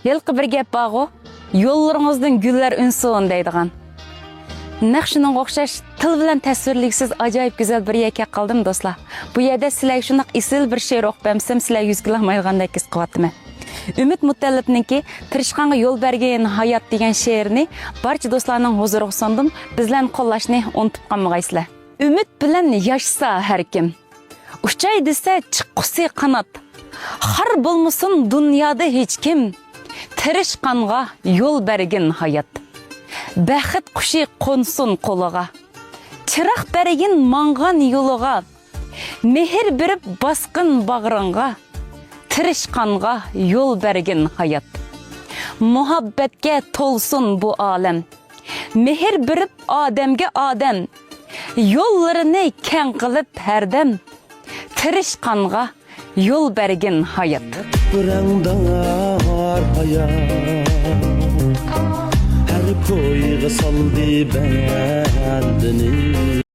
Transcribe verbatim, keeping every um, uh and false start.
ھېلىقى بىر گەپ بارغۇ، «يوللىرىڭىزدىن گۈللەر ئۈنسۇن» دەيدىغان. نەق شۇنىڭغا ئوخشاش، تىل بىلەن تەسۋىرلىگۈسىز ئاجايىپ گۈزەل بىر يەر كەپ قالدىم، دوستلار. بۇ يەردە سىلەرگە شۇنداق ئېسىل بىر شېئىر ئوقۇپ بەرمىسەم، سىلەر يۈز كىلو ئالمايدىغاندەك ھېس قىلىۋاتىمەن. ئۈمىد مۇتەللىپنىڭكى «تىرىشقانغا يول بەرگىن ھايات» دېگەن شېئىرىنى بارچە دوستلارنىڭ ھۇزۇرىغا سۇندۇم. بىزلەرنى قوللاشنى ئۇنتۇپ قالمىغايسىلەر. ئۈمىد بىلەن ياشىسا ھەر كىم، ئۇچاي دېسە چىققۇسى قانات. خار بولمىسۇن دۇنيادا ھېچكىم، تىرىشقانغا يول بەرگىن ھايات. بەخت قۇشى قونسۇن قولىغا، چىراغ بەرگىن ماڭغان يولىغا. مېھىر بېرىپ باسقىن باغرىڭغا، تىرىشقانغا يول بەرگىن ھايات. مۇھەببەتكە تولسۇن بۇ ئالەم، مېھىر بېرىپ ئادەمگە ئادەم، يوللىرىنى كەڭ قىلىپ ھەردەم، تىرىشقانغا يول بەرگىن ھايات. رەڭدار ھايات، ھەر كويغا سالدى بەندىنى.